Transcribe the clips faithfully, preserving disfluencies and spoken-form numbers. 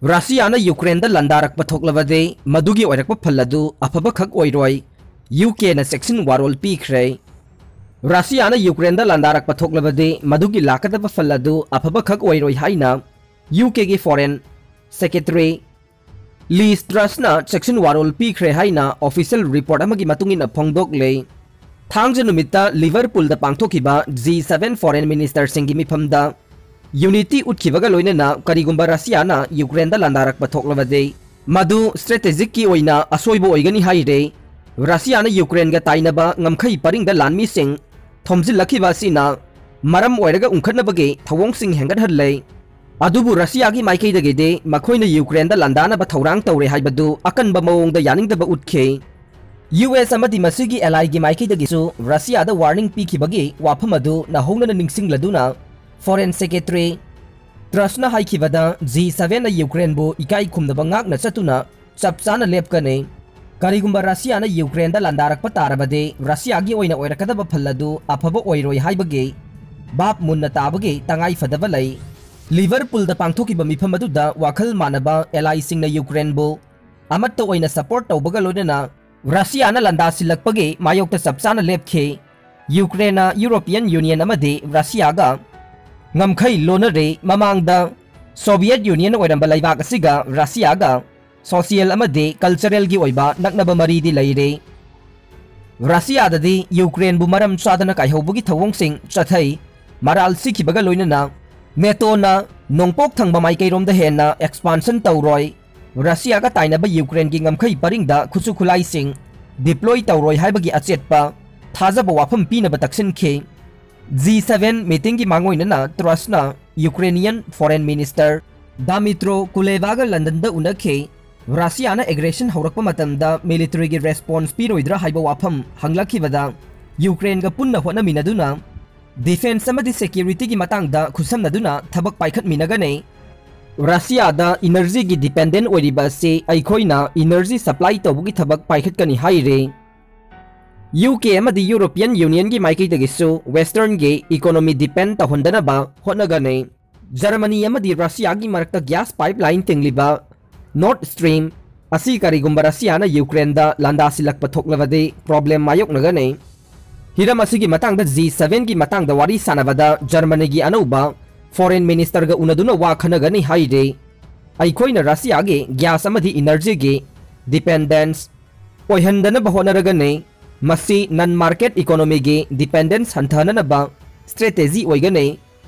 ꯔꯁꯤꯌꯥꯅ ꯌꯨꯀ꯭ꯔꯦꯟꯗ ꯂꯥꯟꯗꯥꯔꯛꯄ ꯊꯣꯛꯂꯕꯗꯤ ꯃꯗꯨꯒꯤ ꯑꯣꯏꯔꯛꯄ ꯐꯜ ꯑꯗꯨ ꯑꯐꯕꯈꯛ ꯑꯣꯏꯔꯣꯏ, ꯌꯨ ꯀꯦꯅ ꯆꯦꯛꯁꯤꯟ ꯋꯥꯔꯣꯜ ꯄꯤꯈ꯭ꯔꯦ꯫ ꯔꯁꯤꯌꯥꯅ ꯌꯨꯀ꯭ꯔꯦꯟꯗ ꯂꯥꯟꯗꯥꯔꯛꯄ ꯊꯣꯛꯂꯕꯗꯤ ꯃꯗꯨꯒꯤ ꯂꯥꯛꯀꯗꯕ ꯐꯜ ꯑꯗꯨ ꯑꯐꯕꯈꯛ ꯑꯣꯏꯔꯣꯏ ꯍꯥꯏꯅ ꯌꯨ ꯀꯦꯒꯤ ꯐꯣꯔꯦꯟ ꯁꯦꯀ꯭ꯔꯦꯇꯔꯤ ꯂꯤꯁ ꯇ꯭ꯔꯁꯅ ꯆꯦꯛꯁꯤꯟ ꯋꯥꯔꯣꯜ ꯄꯤꯈ꯭ꯔꯦ ꯍꯥꯏꯅ ꯑꯣꯐꯤꯁꯤꯌꯦꯜ ꯔꯤꯄꯣꯔꯠ ꯑꯃꯒꯤ ꯃꯇꯨꯡ ꯏꯟꯅ ꯐꯣꯡꯗꯣꯛꯂꯦ꯫ ꯊꯥꯡꯖ ꯅꯨꯃꯤꯠꯇ ꯂꯤꯚꯔꯄꯨꯜꯗ ꯄꯥꯡꯊꯣꯛꯈꯤꯕ ꯖꯤ ꯁꯚꯦꯟ ꯐꯣꯔꯦꯟ ꯃꯤꯅꯤꯁꯇꯔꯁꯤꯡꯒꯤ ꯃꯤꯐꯝꯗ ꯌꯨꯅꯤꯇꯤ ꯎꯠꯈꯤꯕꯒ ꯂꯣꯏꯅꯅ ꯀꯔꯤꯒꯨꯝꯕ ꯔꯁꯤꯌꯥꯅ ꯌꯨꯀ꯭ꯔꯦꯟꯗ ꯂꯥꯟꯗꯥꯔꯛꯄ ꯊꯣꯛꯂꯕꯗꯤ ꯃꯗꯨ ꯁ꯭ꯇ꯭ꯔꯦꯇꯦꯖꯤꯛꯀꯤ ꯑꯣꯏꯅ ꯑꯁꯣꯏꯕ ꯑꯣꯏꯒꯅꯤ ꯍꯥꯏꯔꯦ꯫ ꯔꯁꯤꯌꯥꯅ ꯌꯨꯀ꯭ꯔꯦꯟꯒ ꯇꯥꯏꯅꯕ ꯉꯝꯈꯩ ꯄꯔꯤꯡꯗ ꯂꯥꯟꯃꯤꯁꯤꯡ ꯊꯣꯝꯖꯤꯜꯂꯛꯈꯤꯕ ꯑꯁꯤꯅ ꯃꯔꯝ ꯑꯣꯏꯔꯒ ꯎꯪꯈꯠꯅꯕꯒꯤ ꯊꯧꯑꯣꯡꯁꯤꯡ ꯍꯦꯟꯒꯠꯍꯜꯂꯦ꯫ ꯑꯗꯨꯕꯨ ꯔꯁꯤꯌꯥꯒꯤ ꯃꯥꯏꯀꯩꯗꯒꯤꯗꯤ ꯃꯈꯣꯏꯅ ꯌꯨꯀ꯭ꯔꯦꯟꯗ ꯂꯥꯟꯗꯥꯅꯕ ꯊꯧꯔꯥꯡ ꯇꯧꯔꯦ ꯍꯥꯏꯕꯗꯨ ꯑꯀꯟꯕ ꯃꯑꯣꯡꯗ ꯌꯥꯅꯤꯡꯗꯕ ꯎꯠꯈꯤ꯫ ꯌꯨ ꯑꯦꯁ ꯑꯃꯗꯤ ꯃꯁꯤꯒꯤ ꯑꯦꯂꯥꯏꯒꯤ ꯃꯥꯏꯀꯩꯗꯒꯤꯁꯨ ꯔꯁꯤꯌꯥꯗ ꯋꯥꯔꯅꯤꯡ ꯄꯤꯈꯤꯕꯒꯤ ꯋꯥꯐꯝ ꯑꯗꯨ ꯅꯧꯍꯧꯅꯅ ꯅꯤꯡꯁꯤꯡꯂꯗꯨꯅ ꯐꯣꯔꯦꯟ ꯁꯦꯀ꯭ꯔꯦꯇꯔꯤ ꯇ꯭ꯔꯁꯅ ꯍꯥꯏꯈꯤꯕꯗ ꯖꯤ ꯁꯚꯦꯟꯅ ꯌꯨꯀ꯭ꯔꯦꯟꯕꯨ ꯏꯀꯥꯏ ꯈꯨꯝꯅꯕ ꯉꯥꯛꯅ ꯆꯠꯇꯨꯅ ꯆꯞ ꯆꯥꯅ ꯂꯦꯞꯀꯅꯤ꯫ ꯀꯔꯤꯒꯨꯝꯕ ꯔꯁꯤꯌꯥꯅ ꯌꯨꯀ꯭ꯔꯦꯟꯗ ꯂꯥꯟꯗꯥꯔꯛꯄ ꯇꯥꯔꯕꯗꯤ ꯔꯁꯤꯌꯥꯒꯤ ꯑꯣꯏꯅ ꯑꯣꯏꯔꯛꯀꯗꯕ ꯐꯜ ꯑꯗꯨ ꯑꯐꯕ ꯑꯣꯏꯔꯣꯏ ꯍꯥꯏꯕꯒꯤ ꯚꯥꯞ ꯃꯨꯟꯅ ꯇꯥꯕꯒꯤ ꯇꯉꯥꯏ ꯐꯗꯕ ꯂꯩ꯫ ꯂꯤꯚꯔꯄꯨꯜꯗ ꯄꯥꯡꯊꯣꯛꯈꯤꯕ ꯃꯤꯐꯝ ꯑꯗꯨꯗ ꯋꯥꯈꯜ ꯃꯥꯟꯅꯕ ꯑꯦꯂꯥꯏꯁꯤꯡꯅ ꯌꯨꯀ꯭ꯔꯦꯟꯕꯨ ꯑꯃꯠꯇ ꯑꯣꯏꯅ ꯁꯄꯣꯔꯠ ꯇꯧꯕꯒ ꯂꯣꯏꯅꯅ ꯔꯁꯤꯌꯥꯅ ꯂꯥꯟꯗꯥꯁꯤꯜꯂꯛꯄꯒꯤ ꯃꯥꯌꯣꯛꯇ ꯆꯞ ꯆꯥꯅ ꯂꯦꯞꯈꯤ꯫ ꯌꯨꯀ꯭ꯔꯦꯟꯅ ꯌꯨꯔꯣꯄꯤꯌꯟ ꯌꯨꯅꯤꯌꯟ ꯑꯃꯗꯤ ꯔꯁꯤꯌꯥꯒ ꯉꯝꯈꯩ ꯂꯣꯟꯅꯔꯦ꯫ ꯃꯃꯥꯡꯗ ꯁꯣꯚꯤꯌꯦꯠ ꯌꯨꯅꯤꯌꯟ ꯑꯣꯏꯔꯝꯕ ꯂꯩꯕꯥꯛ ꯑꯁꯤꯒ ꯔꯁꯤꯌꯥꯒ ꯁꯣꯁꯤꯌꯦꯜ ꯑꯃꯗꯤ ꯀꯜꯆꯔꯦꯜꯒꯤ ꯑꯣꯏꯕ ꯅꯛꯅꯕ ꯃꯔꯤꯗꯤ ꯂꯩꯔꯦ꯫ ꯔꯁꯤꯌꯥꯗꯗꯤ ꯌꯨꯀ꯭ꯔꯦꯟꯕꯨ ꯃꯔꯝ ꯆꯥꯗꯅ ꯀꯥꯏꯍꯧꯕꯒꯤ ꯊꯧꯑꯣꯡꯁꯤꯡ ꯆꯠꯊꯩ꯫ ꯃꯔꯥꯜ ꯁꯤꯈꯤꯕꯒ ꯂꯣꯏꯅꯅ ꯅꯦꯇꯣꯅ ꯅꯣꯡꯄꯣꯛ ꯊꯪꯕ ꯃꯥꯏꯀꯩꯔꯣꯝꯗ ꯍꯦꯟꯅ ꯑꯦꯛꯁꯄꯥꯟꯁꯟ ꯇꯧꯔꯣꯏ꯫ ꯔꯁꯤꯌꯥꯒ ꯇꯥꯏꯅꯕ ꯌꯨꯀ꯭ꯔꯦꯟꯒꯤ ꯉꯝꯈꯩ ꯄꯔꯤꯡꯗ ꯈꯨꯠꯁꯨ ꯈꯨꯠꯂꯥꯏꯁꯤꯡ ꯗꯤꯄ꯭ꯂꯣꯏ ꯇꯧꯔꯣꯏ ꯍꯥꯏꯕꯒꯤ ꯑꯆꯦꯠꯄ ꯊꯥꯖꯕ ꯋꯥꯐꯝ ꯄꯤꯅꯕ ꯇꯛꯁꯤꯟꯈꯤ꯫ ꯖꯤ ꯁꯚꯦꯟ ꯃꯤꯇꯤꯡꯒꯤ ꯃꯥꯡꯑꯣꯏꯅꯅ ꯇ꯭ꯔꯁꯅ ꯌꯨꯀ꯭ꯔꯦꯅꯤꯌꯟ ꯐꯣꯔꯦꯟ ꯃꯤꯅꯤꯁꯇꯔ ꯗꯥꯃꯤꯇ꯭ꯔꯣ ꯀꯨꯂꯦꯕꯥꯒ ꯂꯟꯗꯟꯗ ꯎꯅꯈꯤ꯫ ꯔꯁꯤꯌꯥꯅ ꯑꯦꯒ꯭ꯔꯦꯁꯟ ꯍꯧꯔꯛꯄ ꯃꯇꯝꯗ ꯃꯤꯂꯤꯇꯔꯤꯒꯤ ꯔꯦꯁꯄꯣꯟꯁ ꯄꯤꯔꯣꯏꯗ꯭ꯔꯥ ꯍꯥꯏꯕ ꯋꯥꯐꯝ ꯍꯪꯂꯛꯈꯤꯕꯗ ꯌꯨꯀ꯭ꯔꯦꯟꯒ ꯄꯨꯟꯅ ꯍꯣꯠꯅꯃꯤꯟꯅꯗꯨꯅ ꯗꯤꯐꯦꯟꯁ ꯑꯃꯗꯤ ꯁꯦꯀ꯭ꯌꯨꯔꯤꯇꯤꯒꯤ ꯃꯇꯥꯡꯗ ꯈꯨꯠꯁꯝꯅꯗꯨꯅ ꯊꯕꯛ ꯄꯥꯏꯈꯠꯃꯤꯟꯅꯒꯅꯤ꯫ ꯔꯁꯤꯌꯥꯗ ꯏꯅꯔꯖꯤꯒꯤ ꯗꯤꯄꯦꯟꯗꯦꯟ ꯑꯣꯏꯔꯤꯕ ꯑꯁꯤ ꯑꯩꯈꯣꯏꯅ ꯏꯅꯔꯖꯤ ꯁꯄ꯭ꯂꯥꯏ ꯇꯧꯕꯒꯤ ꯊꯕꯛ ꯄꯥꯏꯈꯠꯀꯅꯤ ꯍꯥꯏꯔꯦ꯫ ꯌꯨ ꯀꯦ ꯑꯃꯗꯤ ꯌꯨꯔꯣꯄꯤꯌꯟ ꯌꯨꯅꯤꯌꯟꯒꯤ ꯃꯥꯏꯀꯩꯗꯒꯤꯁꯨ ꯋꯦꯁꯇꯔꯟꯒꯤ ꯏꯀꯣꯅꯣꯃꯤ ꯗꯤꯄꯦꯟ ꯇꯧꯍꯟꯗꯅꯕ ꯍꯣꯠꯅꯒꯅꯤ꯫ ꯖꯔꯃꯅꯤ ꯑꯃꯗꯤ ꯔꯁꯤꯌꯥꯒꯤ ꯃꯔꯛꯇ ꯒ꯭ꯌꯥꯁ ꯄꯥꯏꯞꯂꯥꯏꯟ ꯇꯤꯡꯂꯤꯕ ꯅꯣꯔꯠ ꯁ꯭ꯇ꯭ꯔꯤꯝ ꯑꯁꯤ ꯀꯔꯤꯒꯨꯝꯕ ꯔꯁꯤꯌꯥꯅ ꯌꯨꯀ꯭ꯔꯦꯟꯗ ꯂꯥꯟꯗꯥꯁꯤꯜꯂꯛꯄ ꯊꯣꯛꯂꯕꯗꯤ ꯄ꯭ꯔꯣꯕ꯭ꯂꯦꯝ ꯃꯥꯌꯣꯛꯅꯒꯅꯤ꯫ ꯍꯤꯔꯝ ꯑꯁꯤꯒꯤ ꯃꯇꯥꯡꯗ ꯖꯤ ꯁꯚꯦꯟꯒꯤ ꯃꯇꯥꯡꯗ ꯋꯥꯔꯤ ꯁꯥꯟꯅꯕꯗ ꯖꯔꯃꯅꯤꯒꯤ ꯑꯅꯧꯕ ꯐꯣꯔꯦꯟ ꯃꯤꯅꯤꯁꯇꯔꯒ ꯎꯅꯗꯨꯅ ꯋꯥ ꯈꯟꯅꯒꯅꯤ ꯍꯥꯏꯔꯤ꯫ ꯑꯩꯈꯣꯏꯅ ꯔꯁꯤꯌꯥꯒꯤ ꯒ꯭ꯌꯥꯁ ꯑꯃꯗꯤ ꯏꯅꯔꯖꯤꯒꯤ ꯗꯤꯄꯦꯟꯗꯦꯟꯁ ꯑꯣꯏꯍꯟꯗꯅꯕ ꯍꯣꯠꯅꯔꯒꯅꯤ꯫ ꯃꯁꯤ ꯅꯟ ꯃꯥꯔꯀꯦꯠ ꯏꯀꯣꯅꯣꯃꯤꯒꯤ ꯗꯤꯄꯦꯟꯗꯦꯟꯁ ꯍꯟꯊꯍꯟꯅꯕ ꯁ꯭ꯇ꯭ꯔꯦꯇꯦꯖꯤ ꯑꯣꯏꯒꯅꯤ꯫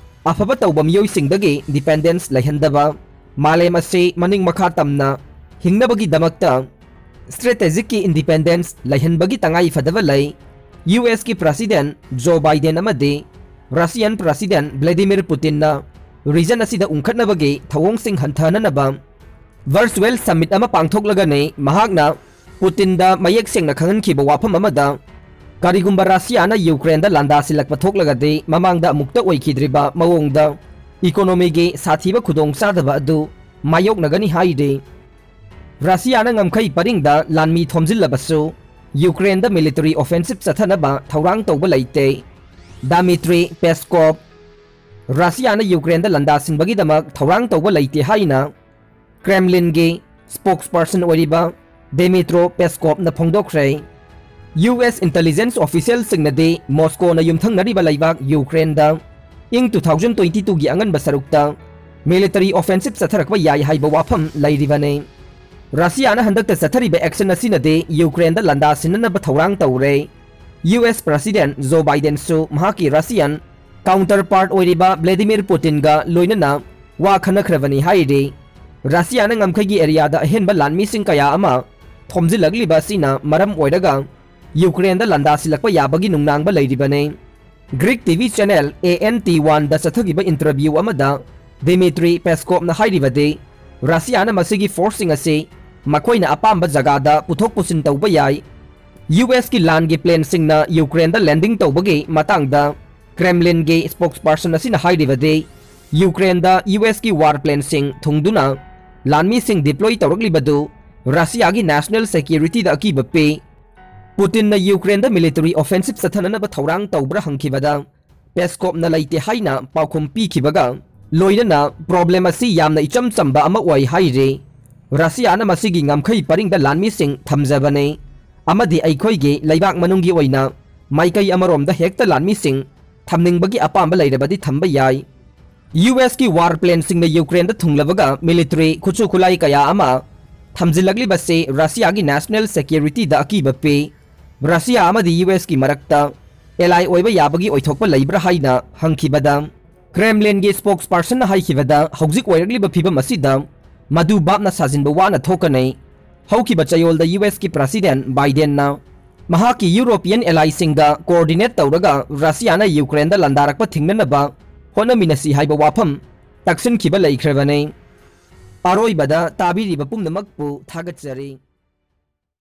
ꯑꯐꯕ ꯇꯧꯕ ꯃꯤꯑꯣꯏꯁꯤꯡꯗꯒꯤ ꯗꯤꯄꯦꯟꯗꯦꯟꯁ ꯂꯩꯍꯟꯗꯕ, ꯃꯥꯂꯦꯝ ꯑꯁꯤ ꯃꯅꯤꯡ ꯃꯈꯥ ꯇꯝꯅ ꯍꯤꯡꯅꯕꯒꯤꯗꯃꯛꯇ ꯁ꯭ꯇ꯭ꯔꯦꯇꯦꯖꯤꯛꯀꯤ ꯏꯟꯗꯤꯄꯦꯟꯗꯦꯟꯁ ꯂꯩꯍꯟꯕꯒꯤ ꯇꯉꯥꯏ ꯐꯗꯕ ꯂꯩ꯫ ꯌꯨ ꯑꯦꯁꯀꯤ ꯄ꯭ꯔꯁꯤꯗꯦꯟ ꯖꯣ ꯕꯥꯏꯗꯦꯟ ꯑꯃꯗꯤ ꯔꯁꯤꯌꯥꯟ ꯄ꯭ꯔꯁꯤꯗꯦꯟ ꯚ꯭ꯂꯦꯗꯤꯃꯤꯔ ꯄꯨꯇꯤꯟꯅ ꯔꯤꯖꯟ ꯑꯁꯤꯗ ꯎꯪꯈꯠꯅꯕꯒꯤ ꯊꯧꯑꯣꯡꯁꯤꯡ ꯍꯟꯊꯍꯟꯅꯕ ꯚꯔꯆꯨꯑꯦꯜ ꯁꯝꯃꯤꯠ ꯑꯃ ꯄꯥꯡꯊꯣꯛꯂꯒꯅꯤ꯫ ꯃꯍꯥꯛꯅ ꯄꯨꯇꯤꯟꯗ ꯃꯌꯦꯛ ꯁꯦꯡꯅ ꯈꯪꯍꯟꯈꯤꯕ ꯋꯥꯐꯝ ꯑꯃꯗ, ꯀꯔꯤꯒꯨꯝꯕ ꯔꯁꯤꯌꯥꯅ ꯌꯨꯀ꯭ꯔꯦꯟꯗ ꯂꯥꯟꯗꯥꯁꯤꯜꯂꯛꯄ ꯊꯣꯛꯂꯒꯗꯤ ꯃꯃꯥꯡꯗ ꯑꯃꯨꯛꯇ ꯑꯣꯏꯈꯤꯗ꯭ꯔꯤꯕ ꯃꯑꯣꯡꯗ ꯏꯀꯣꯅꯣꯃꯤꯒꯤ ꯁꯥꯊꯤꯕ ꯈꯨꯗꯣꯡꯆꯥꯗꯕ ꯑꯗꯨ ꯃꯥꯌꯣꯛꯅꯒꯅꯤ ꯍꯥꯏꯔꯤ꯫ ꯔꯁꯤꯌꯥꯅ ꯉꯝꯈꯩ ꯄꯔꯤꯡꯗ ꯂꯥꯟꯃꯤ ꯊꯣꯝꯖꯤꯜꯂꯕꯁꯨ ꯌꯨꯀ꯭ꯔꯦꯟꯗ ꯃꯤꯂꯤꯇꯔꯤ ꯑꯣꯐꯦꯟꯁꯤꯞ ꯆꯠꯊꯅꯕ ꯊꯧꯔꯥꯡ ꯇꯧꯕ ꯂꯩꯇꯦ꯫ ꯗꯥꯃꯤꯇ꯭ꯔꯤ ꯄꯦꯁꯀꯣꯞ, ꯔꯁꯤꯌꯥꯅ ꯌꯨꯀ꯭ꯔꯦꯟꯗ ꯂꯥꯟꯗꯥꯁꯤꯟꯕꯒꯤꯗꯃꯛ ꯊꯧꯔꯥꯡ ꯇꯧꯕ ꯂꯩꯇꯦ ꯍꯥꯏꯅ ꯀ꯭ꯔꯦꯝꯂꯤꯟꯒꯤ ꯁ꯭ꯄꯣꯛꯁꯄꯔꯁꯟ ꯑꯣꯏꯔꯤꯕ ꯗꯦꯃꯤꯇ꯭ꯔꯣ ꯄꯦꯁꯀꯣꯞꯅ ꯐꯣꯡꯗꯣꯛꯈ꯭ꯔꯦ꯫ ꯌꯨ ꯑꯦꯁ ꯏꯟꯇꯦꯂꯤꯖꯦꯟꯁ ꯑꯣꯐꯤꯁꯤꯌꯦꯜꯁꯤꯡꯅꯗꯤ ꯃꯣꯁꯀꯣꯅ ꯌꯨꯝꯊꯪꯅꯔꯤꯕ ꯂꯩꯕꯥꯛ ꯌꯨꯀ꯭ꯔꯦꯟꯗ ꯏꯪ ꯇꯨ ꯊꯥꯎꯖꯟ ꯇ꯭ꯋꯦꯟꯇꯤ ꯇꯨꯒꯤ ꯑꯉꯟꯕ ꯁꯔꯨꯛꯇ ꯃꯤꯂꯤꯇꯔꯤ ꯑꯣꯐꯦꯟꯁꯤꯞ ꯆꯠꯊꯔꯛꯄ ꯌꯥꯏ ꯍꯥꯏꯕ ꯋꯥꯐꯝ ꯂꯩꯔꯤꯕꯅꯤ꯫ ꯔꯁꯤꯌꯥꯅ ꯍꯟꯗꯛꯇ ꯆꯠꯊꯔꯤꯕ ꯑꯦꯛꯁꯟ ꯑꯁꯤꯅꯗꯤ ꯌꯨꯀ꯭ꯔꯦꯟꯗ ꯂꯥꯟꯗꯥꯁꯤꯟꯅꯅꯕ ꯊꯧꯔꯥꯡ ꯇꯧꯔꯦ꯫ ꯌꯨ ꯑꯦꯁ ꯄ꯭ꯔꯁꯤꯗꯦꯟ ꯖꯣ ꯕꯥꯏꯗꯦꯟꯁꯨ ꯃꯍꯥꯛꯀꯤ ꯔꯁꯤꯌꯥꯟ ꯀꯥꯎꯟꯇꯔꯄꯥꯔꯠ ꯑꯣꯏꯔꯤꯕ ꯚ꯭ꯂꯦꯗꯤꯃꯤꯔ ꯄꯨꯇꯤꯟꯒ ꯂꯣꯏꯅꯅ ꯋꯥ ꯈꯟꯅꯈ꯭ꯔꯕꯅꯤ ꯍꯥꯏꯔꯤ꯫ ꯔꯁꯤꯌꯥꯅ ꯉꯝꯈꯩꯒꯤ ꯑꯦꯔꯤꯌꯥꯗ ꯑꯍꯦꯟꯕ ꯂꯥꯟꯃꯤꯁꯤꯡ ꯀꯌꯥ ꯑꯃ ꯊꯣꯝꯖꯤꯜꯂꯛꯂꯤꯕ ꯑꯁꯤꯅ ꯃꯔꯝ ꯑꯣꯏꯔꯒ ꯌꯨꯀ꯭ꯔꯦꯟꯗ ꯂꯥꯟꯗꯥꯁꯤꯜꯂꯛꯄ ꯌꯥꯕꯒꯤ ꯅꯨꯡꯅꯥꯡꯕ ꯂꯩꯔꯤꯕꯅꯤ꯫ Greek T V channel A N T ꯋꯥꯟꯗ ꯆꯠꯊꯈꯤꯕ ꯏꯟꯇꯔꯚ꯭ꯌꯨ ꯑꯃꯗ ꯗꯤꯃꯤꯇ꯭ꯔꯤ ꯄꯦꯁꯀꯣꯞꯅ ꯍꯥꯏꯔꯤꯕꯗꯤ, ꯔꯁꯤꯌꯥꯅ ꯃꯁꯤꯒꯤ ꯐꯣꯔꯁꯁꯤꯡ ꯑꯁꯤ ꯃꯈꯣꯏꯅ ꯑꯄꯥꯝꯕ ꯖꯒꯥꯗ ꯄꯨꯊꯣꯛ ꯄꯨꯁꯤꯟ ꯇꯧꯕ ꯌꯥꯏ꯫ ꯌꯨ ꯑꯦꯁꯀꯤ ꯂꯥꯟꯒꯤ ꯄ꯭ꯂꯦꯟꯁꯤꯡꯅ ꯌꯨꯀ꯭ꯔꯦꯟꯗ ꯂꯦꯟꯗꯤꯡ ꯇꯧꯕꯒꯤ ꯃꯇꯥꯡꯗ ꯀ꯭ꯔꯦꯝꯂꯤꯟꯒꯤ ꯁ꯭ꯄꯣꯛꯁꯄꯔꯁꯟ ꯑꯁꯤꯅ ꯍꯥꯏꯔꯤꯕꯗꯤ, ꯌꯨꯀ꯭ꯔꯦꯟꯗ ꯌꯨ ꯑꯦꯁꯀꯤ ꯋꯥꯔ ꯄ꯭ꯂꯦꯟꯁꯤꯡ ꯊꯨꯡꯗꯨꯅ ꯂꯥꯟꯃꯤꯁꯤꯡ ꯗꯤꯄ꯭ꯂꯣꯏ ꯇꯧꯔꯛꯂꯤꯕꯗꯨ ꯔꯁꯤꯌꯥꯒꯤ ꯅꯦꯁꯅꯦꯜ ꯁꯦꯀ꯭ꯌꯨꯔꯤꯇꯤꯗ ꯑꯀꯤꯕ ꯄꯤ꯫ ꯄꯨꯇꯤꯟꯅ ꯌꯨꯀ꯭ꯔꯦꯟꯗ ꯃꯤꯂꯤꯇꯔꯤ ꯑꯣꯐꯦꯟꯁꯤꯞ ꯆꯠꯊꯅꯅꯕ ꯊꯧꯔꯥꯡ ꯇꯧꯕ꯭ꯔꯥ ꯍꯪꯈꯤꯕꯗ, ꯄꯦꯁꯀꯣꯞꯅ ꯂꯩꯇꯦ ꯍꯥꯏꯅ ꯄꯥꯎꯈꯨꯝ ꯄꯤꯈꯤꯕꯒ ꯂꯣꯏꯅꯅ problem ꯑꯁꯤ ꯌꯥꯝꯅ ꯏꯆꯝ ꯆꯝꯕ ꯑꯃ ꯑꯣꯏ ꯍꯥꯏꯔꯤ꯫ ꯔꯁꯤꯌꯥꯅ ꯃꯁꯤꯒꯤ ꯉꯝꯈꯩ ꯄꯔꯤꯡꯗ ꯂꯥꯟꯃꯤꯁꯤꯡ ꯊꯝꯖꯕꯅꯤ ꯑꯃꯗꯤ ꯑꯩꯈꯣꯏꯒꯤ ꯂꯩꯕꯥꯛ ꯃꯅꯨꯡꯒꯤ ꯑꯣꯏꯅ ꯃꯥꯏꯀꯩ ꯑꯃꯔꯣꯝꯗ ꯍꯦꯛꯇ ꯂꯥꯟꯃꯤꯁꯤꯡ ꯊꯝꯅꯤꯡꯕꯒꯤ ꯑꯄꯥꯝꯕ ꯂꯩꯔꯕꯗꯤ ꯊꯝꯕ ꯌꯥꯏ꯫ ꯌꯨ ꯑꯦꯁꯀꯤ war planeꯁꯤꯡꯅ ꯌꯨꯀ꯭ꯔꯦꯟꯗ ꯊꯨꯡꯂꯕꯒ military ꯈꯨꯠꯁꯨ ꯈꯨꯠꯂꯥꯏ ꯀꯌꯥ ꯑꯃ ꯊꯝꯖꯤꯜꯂꯛꯂꯤꯕꯁꯤ ꯔꯁꯤꯌꯥꯒꯤ national securityꯗ ꯑꯀꯤꯕ ꯄꯤ꯫ ꯔꯁꯤꯌꯥ ꯑꯃꯗꯤ ꯌꯨ ꯑꯦꯁꯀꯤ ꯃꯔꯛꯇ ally ꯑꯣꯏꯕ ꯌꯥꯕꯒꯤ ꯑꯣꯏꯊꯣꯛꯄ ꯂꯩꯕ꯭ꯔꯥ ꯍꯥꯏꯅ ꯍꯪꯈꯤꯕꯗ, Kremlinꯒꯤ spokespersonꯅ ꯍꯥꯏꯈꯤꯕꯗ, ꯍꯧꯖꯤꯛ ꯑꯣꯏꯔꯛꯂꯤꯕ ꯐꯤꯕꯝ ꯑꯁꯤꯗ ꯃꯗꯨ ꯚꯥꯞꯅ ꯁꯥꯖꯤꯟꯕ ꯋꯥꯅ ꯊꯣꯛꯀꯅꯤ꯫ ꯍꯧꯈꯤꯕ ꯆꯌꯣꯜꯗ ꯌꯨ ꯑꯦꯁꯀꯤ President Bidenꯅ ꯃꯍꯥꯛꯀꯤ European allyꯁꯤꯡꯒ coordinate ꯇꯧꯔꯒ ꯔꯁꯤꯌꯥꯅ ꯌꯨꯀ꯭ꯔꯦꯟꯗ ꯂꯥꯟꯗꯥꯔꯛꯄ ꯊꯤꯡꯅꯅꯕ ꯍꯣꯠꯅꯃꯤꯟꯅꯁꯤ ꯍꯥꯏꯕ ꯋꯥꯐꯝ ꯇꯛꯁꯤꯟꯈꯤꯕ ꯂꯩꯈ꯭ꯔꯕꯅꯤ꯫ ꯑꯔꯣꯏꯕꯗ ꯇꯥꯕꯤꯔꯤꯕ ꯄꯨꯝꯅꯃꯛꯄꯨ ꯊꯥꯒꯠꯆꯔꯤ꯫